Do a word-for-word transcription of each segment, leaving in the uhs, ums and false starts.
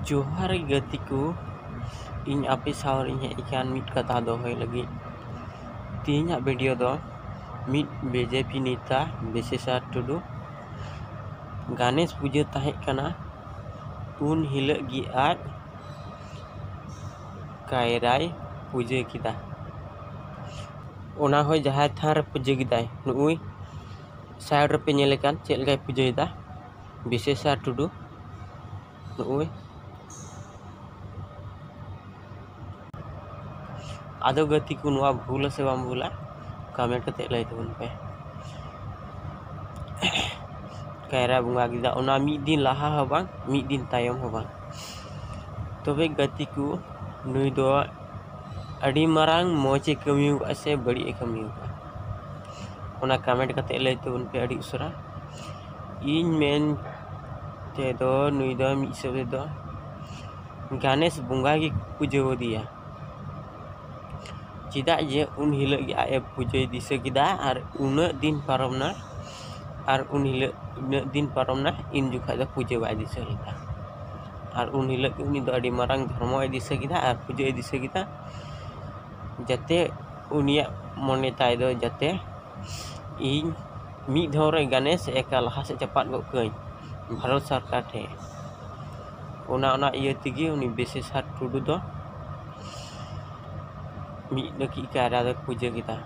ᱡᱚᱦᱟᱨ ᱜᱟᱛᱮ ᱠᱚ, ᱤᱧ ᱟᱯᱮ ᱥᱟᱶ ᱨᱤᱧ ᱦᱮᱡ ᱟᱠᱟᱱ ᱢᱤᱫ ᱠᱟᱛᱷᱟ ᱫᱚᱦᱚᱭ ᱞᱟᱹᱜᱤᱫ᱾ ᱛᱮᱦᱮᱧᱟᱜ ᱵᱷᱤᱰᱤᱭᱳ ᱫᱚ ᱢᱤᱫ ᱵᱤᱡᱮᱯᱤ ᱱᱮᱛᱟ ᱵᱤᱥᱮᱥᱟᱨ ᱴᱩᱰᱩ ᱜᱟᱱᱮᱥ ᱯᱩᱡᱟᱹ ᱛᱟᱦᱮᱸ ᱠᱟᱱᱟ, ᱩᱱ ᱦᱤᱞᱳᱜ ᱜᱮ ᱟᱡ ᱠᱟᱭᱨᱟᱭ ᱯᱩᱡᱟᱹ ᱠᱮᱫᱟ᱾ ᱚᱱᱟ ᱦᱚᱸ ᱡᱟᱦᱮᱨ ᱛᱷᱟᱱ ᱨᱮ ᱯᱩᱡᱟᱹ ᱠᱮᱫᱟᱭ᱾ ᱱᱩᱜᱼᱩᱭ ᱥᱟᱭᱤᱰ ᱨᱮᱯᱮ ᱧᱮᱞᱮ ᱠᱟᱱ ᱪᱮᱫ ᱞᱮᱠᱟᱭ ᱯᱩᱡᱟᱹᱭᱮᱫᱟ ᱵᱤᱥᱮᱥᱟᱨ ᱴᱩᱰᱩ᱾ ᱱᱩᱜᱼᱩᱭ᱾ ᱟᱫᱚ ᱜᱟᱛᱮ ᱠᱚ, ᱱᱚᱣᱟ ᱵᱷᱩᱞᱟ ᱥᱮ ᱵᱟᱝ ᱵᱷᱩᱞᱟ, ᱠᱚᱢᱮᱱᱴ ᱠᱟᱛᱮ ᱞᱟᱹᱭ ᱛᱟᱵᱚᱱ ᱯᱮ᱾ ᱠᱟᱭᱨᱟ ᱵᱚᱸᱜᱟ ᱠᱮᱫᱟ, ᱚᱱᱟ ᱢᱤᱫ ᱫᱤᱱ ᱞᱟᱦᱟ ᱦᱚᱸ ᱵᱟᱝ, ᱢᱤᱫ ᱫᱤᱱ ᱛᱟᱭᱚᱢ ᱦᱚᱸ ᱵᱟᱝ᱾ ᱛᱚᱵᱮ ᱜᱟᱛᱮ ᱠᱚ, ᱱᱩᱭ ᱫᱚ ᱟᱹᱰᱤ ᱢᱟᱨᱟᱝ ᱢᱚᱡᱽ ᱮ ᱠᱟᱹᱢᱤ ᱟᱠᱟᱫᱼᱟ ᱥᱮ ᱵᱟᱹᱲᱤᱡ ᱮ ᱠᱟᱹᱢᱤ ᱟᱠᱟᱫᱼᱟ, ᱚᱱᱟ ᱠᱚᱢᱮᱱᱴ ᱠᱟᱛᱮ ᱞᱟᱹᱭ ᱛᱟᱵᱚᱱ ᱯᱮ ᱟᱹᱰᱤ ᱩᱥᱟᱹᱨᱟ᱾ ᱤᱧ ᱢᱮᱱ ᱛᱮᱫᱚ ᱱᱩᱭ ᱫᱚ ᱢᱤᱫ ᱦᱤᱥᱟᱹᱵ ᱛᱮᱫᱚ ᱜᱟᱱᱮᱥ ᱵᱚᱸᱜᱟ ᱜᱮ ᱯᱩᱡᱟᱹ ᱟᱫᱮᱭᱟ᱾ ᱪᱮᱫᱟᱜ ᱡᱮ ᱩᱱ ᱦᱤᱞᱳᱜ ᱜᱮ ᱟᱡ ᱮ ᱯᱩᱡᱟᱹᱭ ᱫᱤᱥᱟᱹ ᱠᱮᱫᱟ ᱟᱨ ᱩᱱᱟᱹᱜ ᱫᱤᱱ ᱯᱟᱨᱚᱢ ᱱᱟ, ᱟᱨ ᱩᱱ ᱦᱤᱞᱳᱜ ᱩᱱᱟᱹᱜ ᱫᱤᱱ ᱯᱟᱨᱚᱢ ᱱᱟ, ᱤᱱ ᱡᱚᱠᱷᱟᱡ ᱫᱚ ᱯᱩᱡᱟᱹ ᱵᱟᱭ ᱫᱤᱥᱟᱹ ᱞᱮᱫᱟ᱾ ᱟᱨ ᱩᱱ ᱦᱤᱞᱳᱜ ᱜᱮ ᱩᱱᱤ ᱫᱚ ᱟᱹᱰᱤ ᱢᱟᱨᱟᱝ ᱫᱷᱚᱨᱢᱚᱭ ᱫᱤᱥᱟᱹ ᱠᱮᱫᱟ ᱟᱨ ᱯᱩᱡᱟᱹᱭ ᱫᱤᱥᱟᱹ ᱠᱮᱫᱟ, ᱡᱟᱛᱮ ᱩᱱᱤᱭᱟᱜ ᱢᱚᱱᱮ ᱛᱟᱭ ᱫᱚ ᱡᱟᱛᱮ ᱤᱧ ᱢᱤᱫ ᱫᱷᱟᱣ ᱨᱮ ᱜᱟᱱᱮᱥ ᱮᱠᱟ ᱞᱟᱦᱟ ᱥᱮᱫ ᱪᱟᱯᱟᱫ ᱜᱚᱫ ᱠᱟᱹᱧ ᱵᱷᱟᱨᱚᱛ ᱥᱚᱨᱠᱟᱨ ᱴᱷᱮᱱ᱾ ᱚᱱᱟ, ᱚᱱᱟ ᱤᱭᱟᱹ ᱛᱮᱜᱮ ᱩᱱᱤ ᱵᱤᱥᱮᱥᱟᱨ ᱴᱩᱰᱩ ᱫᱚ ᱢᱤᱫ ᱰᱟᱹᱠᱤᱡ ᱠᱟᱭᱨᱟ ᱫᱚᱭ ᱯᱩᱡᱟᱹ ᱠᱮᱫᱟ᱾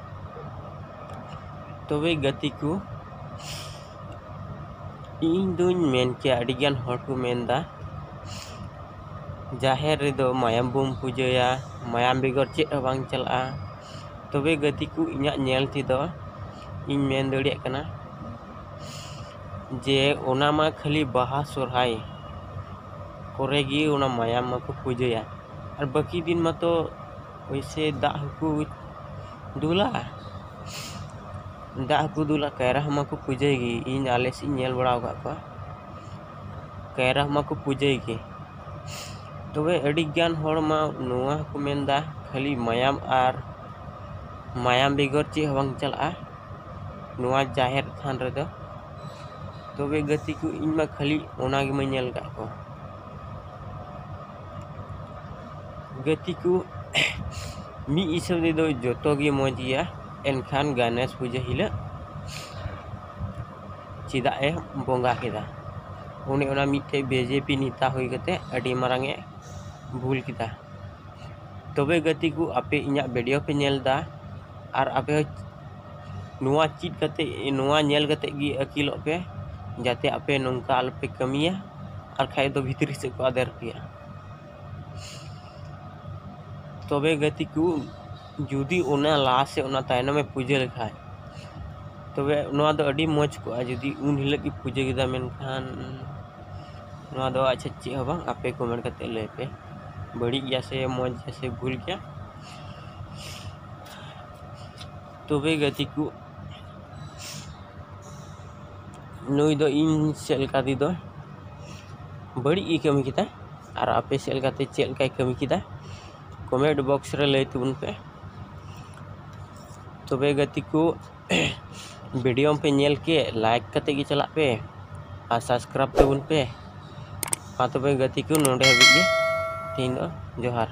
ᱛᱚᱵᱮ ᱜᱟᱛᱮ ᱠᱚ, ᱤᱧ ᱫᱩᱧ ᱢᱮᱱ ᱠᱮᱭᱟ, ᱟᱹᱰᱤᱜᱟᱱ ᱦᱚᱲ ᱠᱚ ᱢᱮᱱᱫᱟ, ᱡᱟᱦᱮᱨ ᱨᱮᱫᱚ ᱢᱟᱭᱟᱢ ᱵᱚᱱ ᱯᱩᱡᱟᱹᱭᱟ, ᱢᱟᱭᱟᱢ ᱵᱮᱜᱚᱨ ᱪᱮᱫ ᱦᱚᱸ ᱵᱟᱝ ᱪᱟᱞᱟᱜᱼᱟ᱾ ᱛᱚᱵᱮ ᱜᱟᱛᱮ ᱠᱚ, ᱤᱧᱟᱹᱜ ᱧᱮᱞ ᱛᱮᱫᱚ ᱤᱧ ᱢᱮᱱ ᱫᱟᱲᱮᱭᱟᱜ ᱠᱟᱱᱟ ᱡᱮ ᱚᱱᱟ ᱢᱟ ᱠᱷᱟᱹᱞᱤ ᱵᱟᱦᱟ ᱥᱚᱨᱦᱟᱭ ᱠᱚᱨᱮ ᱜᱮ ᱚᱱᱟ ᱢᱟᱭᱟᱢ ᱢᱟᱠᱚ ᱯᱩᱡᱟᱹᱭᱟ, ᱟᱨ ᱵᱟᱹᱠᱤ ᱫᱤᱱ ᱢᱟᱛᱚ ᱳᱭᱥᱮ ᱫᱟᱜ ᱦᱚᱸᱠᱚ ᱫᱩᱞᱟ, ᱫᱟᱜ ᱦᱚᱸᱠᱚ ᱫᱩᱞᱟ, ᱠᱟᱭᱨᱟ ᱦᱚᱸ ᱢᱟᱠᱚ ᱯᱩᱡᱟᱹᱭ ᱜᱮ᱾ ᱤᱧ ᱟᱞᱮ ᱥᱮᱫ ᱤᱧ ᱧᱮᱞ ᱵᱟᱲᱟ ᱟᱠᱟᱫ ᱠᱚᱣᱟ, ᱠᱟᱭᱨᱟ ᱦᱚᱸ ᱢᱟᱠᱚ ᱯᱩᱡᱟᱹᱭ ᱜᱮ᱾ ᱛᱚᱵᱮ ᱟᱹᱰᱤ ᱜᱟᱱ ᱦᱚᱲ ᱢᱟ ᱱᱚᱣᱟ ᱦᱚᱸᱠᱚ ᱢᱮᱱᱫᱟ, ᱠᱷᱟᱹᱞᱤ ᱢᱟᱭᱟᱢ ᱟᱨ ᱢᱟᱭᱟᱢ ᱵᱮᱜᱚᱨ ᱪᱮᱫ ᱦᱚᱸ ᱵᱟᱝ ᱪᱟᱞᱟᱜᱼᱟ ᱱᱚᱣᱟ ᱡᱟᱦᱮᱨ ᱛᱷᱟᱱ ᱨᱮᱫᱚ᱾ ᱛᱚᱵᱮ ᱜᱟᱛᱮ ᱠᱚ, ᱤᱧ ᱢᱟ ᱠᱷᱟᱹᱞᱤ ᱚᱱᱟ ᱜᱮ ᱢᱟᱧ ᱧᱮᱞ ᱟᱠᱟᱫ ᱠᱚᱣᱟ᱾ ᱜᱟᱛᱮ ᱠᱚ, ᱢᱤᱫ ᱦᱤᱥᱟᱹᱵ ᱛᱮᱫᱚ ᱡᱚᱛᱚ ᱜᱮ ᱢᱚᱡᱽ ᱜᱮᱭᱟ, ᱮᱱᱠᱷᱟᱱ ᱜᱚᱱᱮᱥ ᱯᱩᱡᱟᱹ ᱦᱤᱞᱳᱜ ᱪᱮᱫᱟᱜ ᱮ ᱵᱚᱸᱜᱟ ᱠᱮᱫᱟ? ᱚᱱᱮ ᱚᱱᱟ ᱢᱤᱫᱴᱮᱡ ᱵᱤᱡᱮᱯᱤ ᱱᱮᱛᱟ ᱦᱩᱭ ᱠᱟᱛᱮ ᱟᱹᱰᱤ ᱢᱟᱨᱟᱝ ᱮ ᱵᱷᱩᱞ ᱠᱮᱫᱟ᱾ ᱛᱚᱵᱮ ᱜᱟᱛᱮ ᱠᱚ, ᱟᱯᱮ ᱤᱧᱟᱹᱜ ᱵᱷᱤᱰᱤᱭᱳ ᱯᱮ ᱧᱮᱞ ᱮᱫᱟ, ᱟᱨ ᱟᱯᱮ ᱦᱚᱸ ᱱᱚᱣᱟ ᱪᱮᱫ ᱠᱟᱛᱮ, ᱱᱚᱣᱟ ᱧᱮᱞ ᱠᱟᱛᱮ ᱜᱮ ᱟᱹᱠᱤᱞᱚᱜ ᱯᱮ, ᱡᱟᱛᱮ ᱟᱯᱮ ᱱᱚᱝᱠᱟ ᱟᱞᱚᱯᱮ ᱠᱟᱹᱢᱤᱭᱟ, ᱟᱨ ᱠᱷᱟᱡ ᱫᱚ ᱵᱷᱤᱛᱨᱤ ᱥᱮᱫ ᱠᱚ ᱟᱫᱮᱨ ᱯᱮᱭᱟ᱾ ᱛᱚᱵᱮ ᱜᱟᱛᱮ ᱠᱚ, ᱡᱩᱫᱤ ᱚᱱᱟ ᱞᱟᱦᱟ ᱥᱮ ᱚᱱᱟ ᱛᱟᱭᱱᱚᱢᱮ ᱯᱩᱡᱟᱹ ᱞᱮᱠᱷᱟᱡ, ᱛᱚᱵᱮ ᱱᱚᱣᱟ ᱫᱚ ᱟᱹᱰᱤ ᱢᱚᱡᱽ ᱠᱚᱜᱼᱟ᱾ ᱡᱩᱫᱤ ᱩᱱ ᱦᱤᱞᱳᱜ ᱜᱮ ᱯᱩᱡᱟᱹ ᱠᱮᱫᱟ, ᱢᱮᱱᱠᱷᱟᱱ ᱱᱚᱣᱟ ᱫᱚ ᱟᱪᱪᱷᱟ ᱪᱮᱫ ᱦᱚᱸ ᱵᱟᱝ, ᱟᱯᱮ ᱠᱚᱢᱮᱱᱴ ᱠᱟᱛᱮ ᱞᱟᱹᱭ ᱯᱮ, ᱵᱟᱹᱲᱤᱡ ᱜᱮᱭᱟ ᱥᱮ ᱢᱚᱡᱽ ᱜᱮᱭᱟ ᱥᱮ ᱵᱷᱩᱞ ᱜᱮᱭᱟ᱾ ᱛᱚᱵᱮ ᱜᱟᱛᱮ ᱠᱚ, ᱱᱩᱭ ᱫᱚ ᱤᱧ ᱥᱮᱫ ᱞᱮᱠᱟ ᱛᱮᱫᱚ ᱵᱟᱹᱲᱤᱡ ᱜᱮ ᱠᱟᱹᱢᱤ ᱠᱮᱫᱟ, ᱟᱨ ᱟᱯᱮ ᱥᱮᱫ ᱞᱮᱠᱟᱛᱮ ᱪᱮᱫ ᱞᱮᱠᱟᱭ ᱠᱟᱹᱢᱤ ᱠᱮᱫᱟ, ᱠᱚᱢᱮᱱᱴ ᱵᱚᱠᱥ ᱨᱮ ᱞᱟᱹᱭ ᱛᱟᱵᱚᱱ ᱯᱮ᱾ ᱛᱚᱵᱮ ᱜᱟᱛᱮ ᱠᱚ, ᱵᱷᱤᱰᱤᱭᱳ ᱯᱮ ᱧᱮᱞ ᱠᱮᱫ, ᱞᱟᱭᱤᱠ ᱠᱟᱛᱮ ᱜᱮ ᱪᱟᱞᱟᱜ ᱯᱮ ᱟᱨ ᱥᱟᱵᱥᱠᱨᱟᱭᱤᱵ ᱛᱟᱵᱚᱱ ᱯᱮ᱾ ᱢᱟ ᱛᱚᱵᱮ ᱜᱟᱛᱮ ᱠᱚ, ᱱᱚᱰᱮ ᱦᱟᱹᱵᱤᱡ ᱜᱮ ᱛᱮᱦᱮᱧ ᱫᱚ ᱡᱚᱦᱟᱨ᱾